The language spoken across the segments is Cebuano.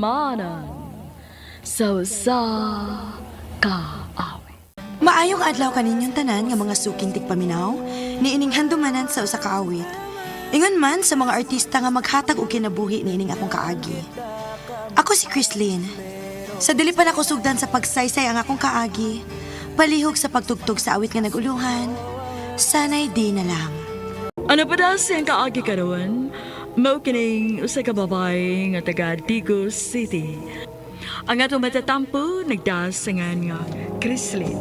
handumanan sa usa ka awit. Maayong adlaw kaninyong tanan nga mga suking tigpaminaw, niining handumanan sa usa ka awit. Ingon man sa mga artista nga maghatag og kinabuhi niining akong kaagi. Ako si Chrislyn. Sa dili pa nako sugdan sa pagsaysay ang akong kaagi, palihog sa pagtugtog sa awit nga naguluhan, sanay di na lang. Ano pa daw siyang kaagi karon? Mao kining usa ka babae nga taga Digos City. Ang atong matatampo nagdasangan nga Chrislyn.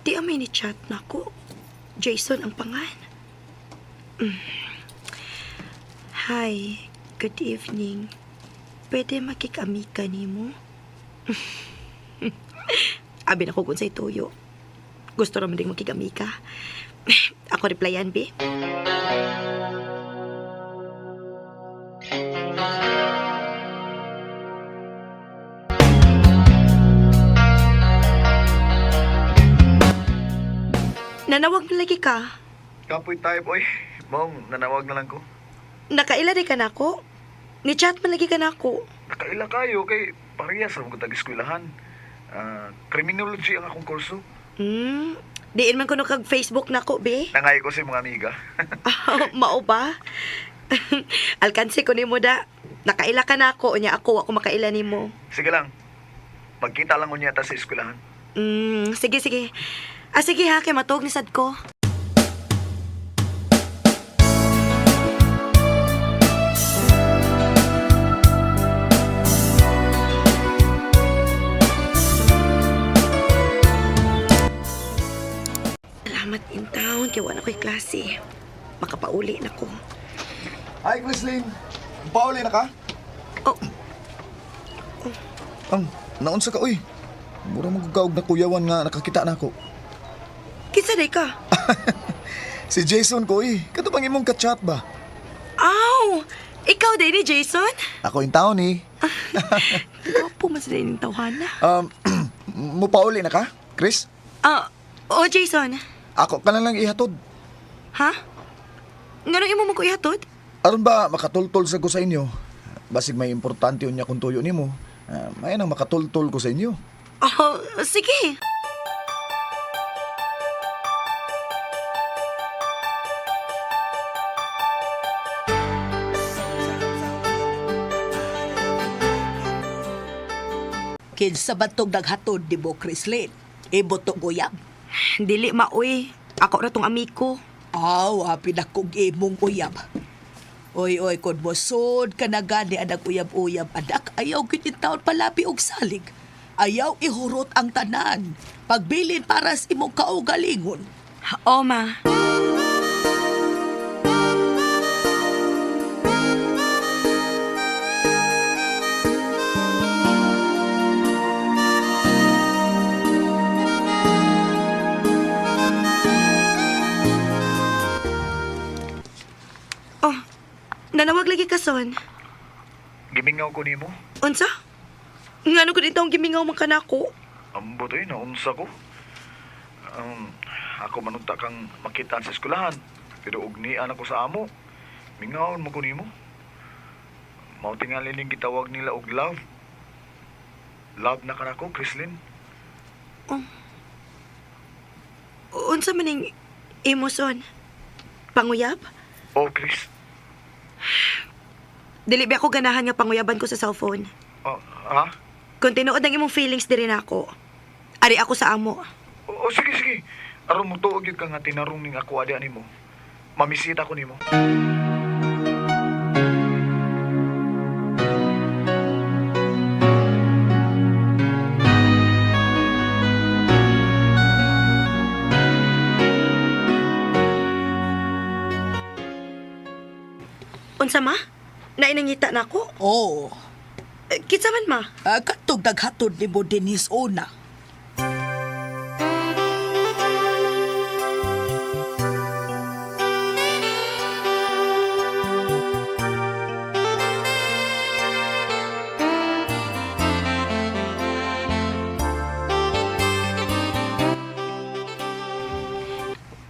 Di amay ni chat nako. Jason ang pangan. Hi, good evening. Pwede makikamika nimo? Abi na ko kung sa'y tuyo. Gusto raman ding makikamika. Ako replyan, be. Nanawag na lagi ka. Kapoy tayo, boy. Mong, nanawag na lang ko. Nakaila di ka nako. Ni chat man lagi ka nako. Nakaila kayo kay parehas ra man ko tag-eskwelahan. Ah, criminology ang akong kurso. Diin man kuno kag Facebook nako, be. Nangay ko sa mga amiga. Mao ba? Alkanse ko nimo da. Nakaila ka na ako, unya ako ako makaila nimo. Sige lang. Magkita lang unya ta sa eskwelahan. Sige sige. Ah, sige ha, kay matuog ni sad ko. Salamat in town, kay wala ko'y klase. Makapauli na ko. Hi, Chrislyn. Pauli na ka? Oh, Ang, naunsa ka, uy. Mura mo gugawag na kuyawan nga nakakita na ako. kinsa day ka? Si Jason ko, uy. Kato bang imong ka-chat ba? Aw! Ikaw day ni Jason? Ako in town, eh. Gwapo man sa day ning tawhana. Mupauli na ka, Chris? Ah, oh Jason. Ako ka na lang ihatod. Ha? Nganong imo man ko ihatod? Aron ba makatultol sa ko sa inyo? Basig may importante unya kung tuyo nimo. May nang makatultol ko sa inyo. Oh, sige. Kinsa ba tong naghatod ni mo, Chrislyn? Imo tong uyab. Dili maoy. Ako ra tong amiko. Aw, happy na kong imong uyab. Oy, oy, kung mosod ka na gani anak uyab-uyab, anak, ayaw gid taon palabi og salig. Ayaw ihurot ang tanan. Pagbilin para sa imong kaugalingon. O ma. Oh, nanawag lagi ka, Son. Gimingaw ko nimo. Unsa? Ngano ko din taong gimingaw man kanako? Ambot oy, naunsa ko. Ako manunta kang makita sa eskwelahan. Pero ugnian ako sa amo. Mingawon mo ko nimo. Mao tingali ning gitawag nila og love. Love na kanako, Chrislyn. Unsa man ning imo, Son? Panguyab? Oh, Chris. Dili ba ako ganahan nga panguyaban ko sa cellphone? Oh, ha? Kung tinuod ang imong feelings diri nako, ari ako sa amo. Oh, sige, sige. Aron mo tuog yun ka nga tinarong ning ako adi animo. Mamisita ko nimo. Unsa ma? Nainangita nako? Oh, Eh, kinsa man ma? katong naghatod ni mo dinis una.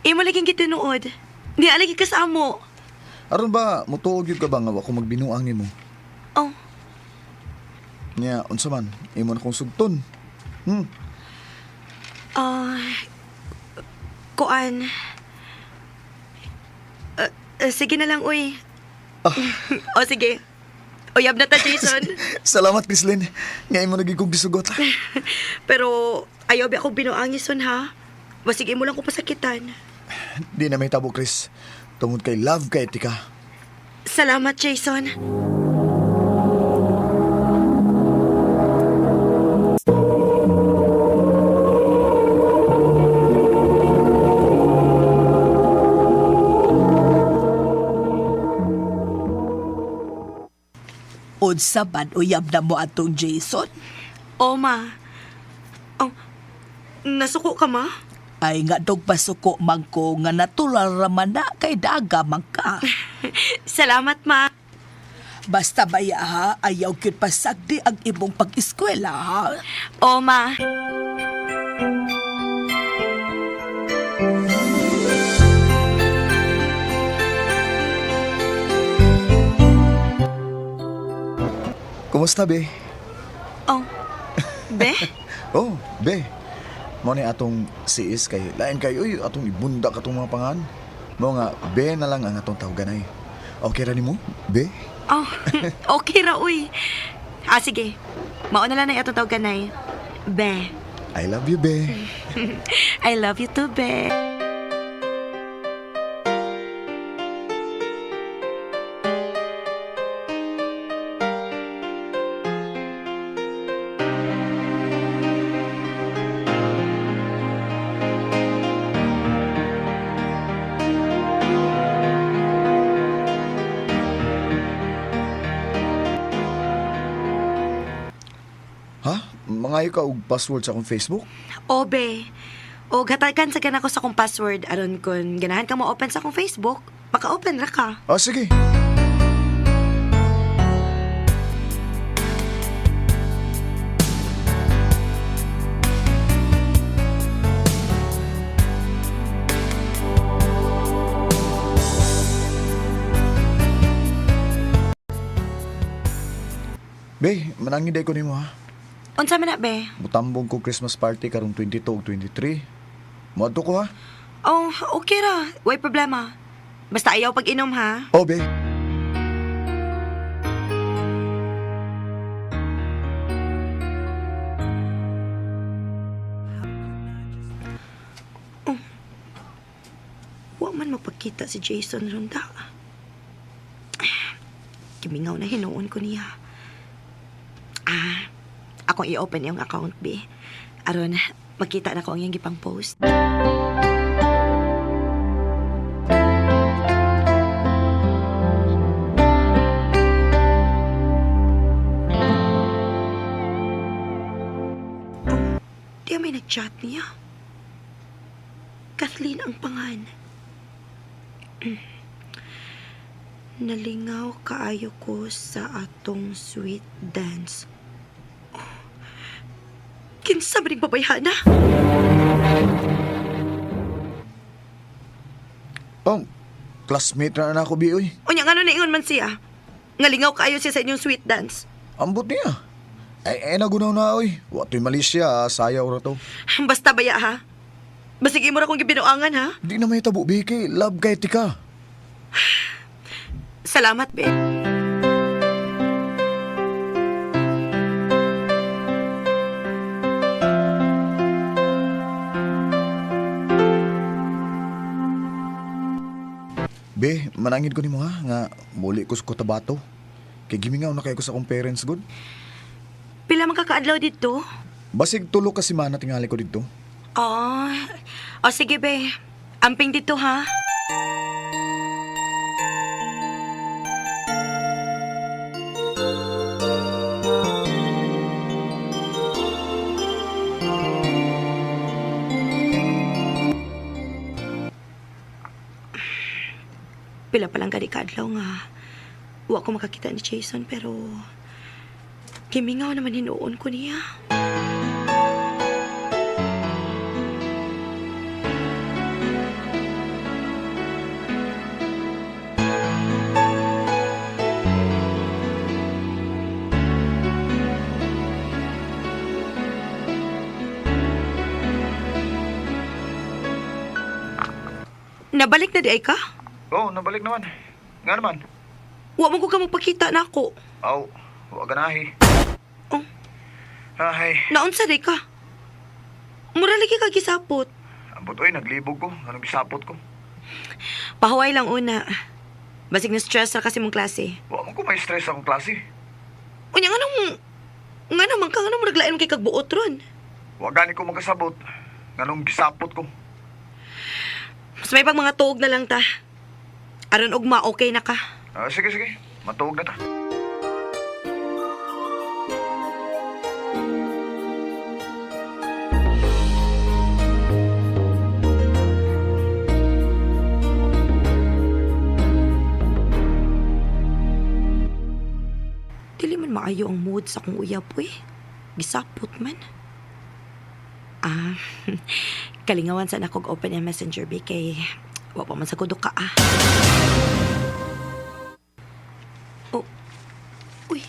Imo laging gitinuod. Di alagi ka sa amo. Aron ba mutuo gyud ka ba nga wa ko magbinuang nimo? Oh, Nya unsa man imo na kong sugton. Ah, kuan. Sige na lang, uy. O sige. Uyab na ta, Jason. Salamat, Chrislyn. Nga imo na gyud kong gisugot. Pero ayaw ba akong binuangison, ha? Basig imo lang ko pasakitan. Di na may tabo, Chris. Tungod kay love kay tika. Salamat, Jason. Unsa man uyab na mo atong Jason? O, ma. Oh, nasuko ka, ma? Ay nga dog pasuko man ko nga natural raman na kay daga man ka. Salamat, ma. Basta baya ha, ayaw gyud pasagdi ang imong pag-eskwela ha. O, ma. Kumusta, be? Oh, be? Oh, be. Mo ni atong siis kay lain kay uy atong ibunda katong mga pangan. Mo nga be na lang ang atong tawganay. Okay ra nimo? Be? Oh, okay ra, uy. Ah, sige. Mauna lang na itong tawaganay. Be. I love you, be. I love you too, be. Ha? Mangayo ka og password sa akong Facebook? O, be. O, gatagan sa gana ko sa akong password. Aron kung ganahan ka mo open sa akong Facebook, maka-open ra ka. Ah, sige. Be, manangin day ko nimo ha. Unsa man na, be? Mutambong ko Christmas party karong 22 ug 23. Moadto ko ha. Oh, okay ra. Way problema. Basta ayaw pag-inom, ha? Oh, be. Wa man mapagkita si Jason ronda. Kimingaw na hinuon ko niya. Ah, akong i-open yung account, be. Aron, makita na ko ang iyang gipang post. Oh, di may nag-chat niya. Kathleen ang pangan. Nalingaw kaayo ko sa atong sweet dance. Oh, kinsa ba ning babayhana? Oh, classmate na na ako, be, oy. Unya ngano naingon man siya? Ngalingaw kaayo siya sa inyong sweet dance. Ambot niya. Ay, ay nagunaw na, oy. Wato'y Malaysia, sayaw ra to. Basta baya ha. Basig imo ra kong gibinuangan ha. Di na may tabo, be, kay love kay tika. Salamat be. Be, manangin ko nimo ha, nga muli ko sa Cotabato. Kay gimingaw na kayo ko sa akong parents, good. Pila man ka kaadlaw dito? Basig tulo ka semana tingali ko dito. Oh, o sige be. Amping dito ha. Pila pa lang gani kaadlaw nga. Wa ko makakita ni Jason pero kimingaw naman hinuon ko niya. Nabalik na di ay ka? Oh, nabalik naman. Nga naman. Wa man ko ka magpakita na ako. Aw, wa ganahi. Oh. Ay, Naunsa di ka? Mura lagi ka gisapot. ambot oy, naglibog ko. Anong gisapot ko? Pahuway lang una. Basig na stress ra kasi mong klase. Wa man ko may stress akong klase. Unya nganong nga naman ka nganong naglain kay kagbuot ron. Wa gani ko makasabot. Nganong gisapot ko. Mas may pag mga tuog na lang ta. Aron ugma okay na ka. Ah, sige, sige. Matuog na ta. Dili man maayo ang mood sa akong uyab uy. Gisapot man. Ah, kalingawan sa nakog open ang messenger bi kay wa pa man sa kudo ka ah. Oh. Uy.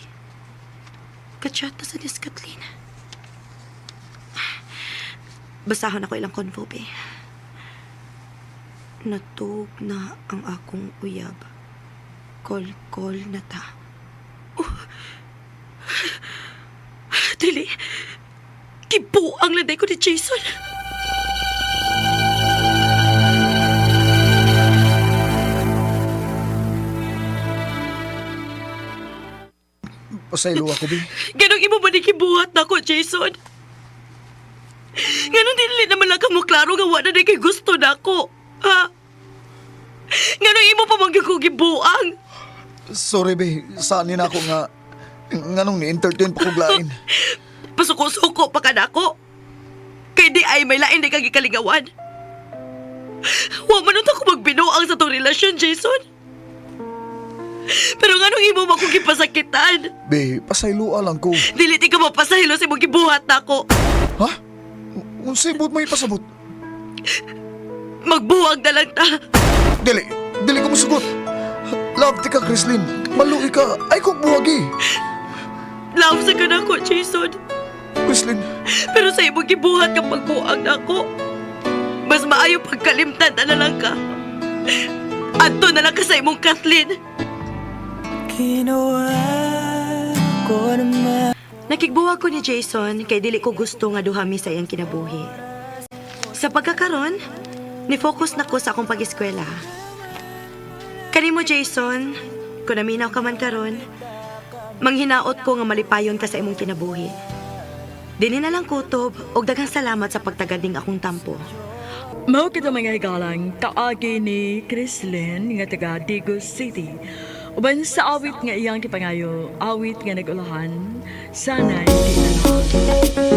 Kachata sa Miss Kathleen. Basahon ako ilang convo be. Natug na ang akong uyab. Kol-kol na ta. Dili. Kibuang landay ko ni Jason. Pasaylo ako, bi. Ganong imo ba ni kibuhat na ko, Jason? Ganong dili naman lang kamo klaro nga wala na kay gusto na ko. Ha? Ganong imo pa man gyud ko gibuang. Sorry, bi. Saan ni na ako nga... Nganong ni-entertain pa kong lain. Pasuko-suko pa ka nako. Kay di ay may lain di ka gikalingawan. Wa man unta ko magbinuang sa tong relasyon, Jason. Pero nganong imo man ko gipasakitan? Bi, pasaylo lang ko. Dili ti ka mapasahilo sa imong gibuhat nako. Ha? Unsay buot mo ipasabot? Magbuwag na lang ta. Dili, dili ko musugot. Love ti ka, Chrislyn. Maluhi ka. Ay kong buwagi. Love sa ka nako, Jason. Chrislyn, Pero sa imong gibuhat kang pagbuang nako. Mas maayo pagkalimtan na lang ka. Adto na lang ka sa imong Kathleen. Nakigbuwag ko ni Jason kay dili ko gusto nga duha mi sa iyang kinabuhi. Sa pagkakaron, ni-focus na ko sa akong pag-eskwela. Kanimo Jason, kung naminaw ka man karon, manghinaot ko nga malipayon ka sa imong kinabuhi. Dili na lang kutob og daghang salamat sa pagtagad ning akong tampo. Mao kita mga higalang kaagi ni Chrislyn nga taga Digos City. Uban sa awit nga iyang gipangayo, awit nga nagulahan, sanay di na lang.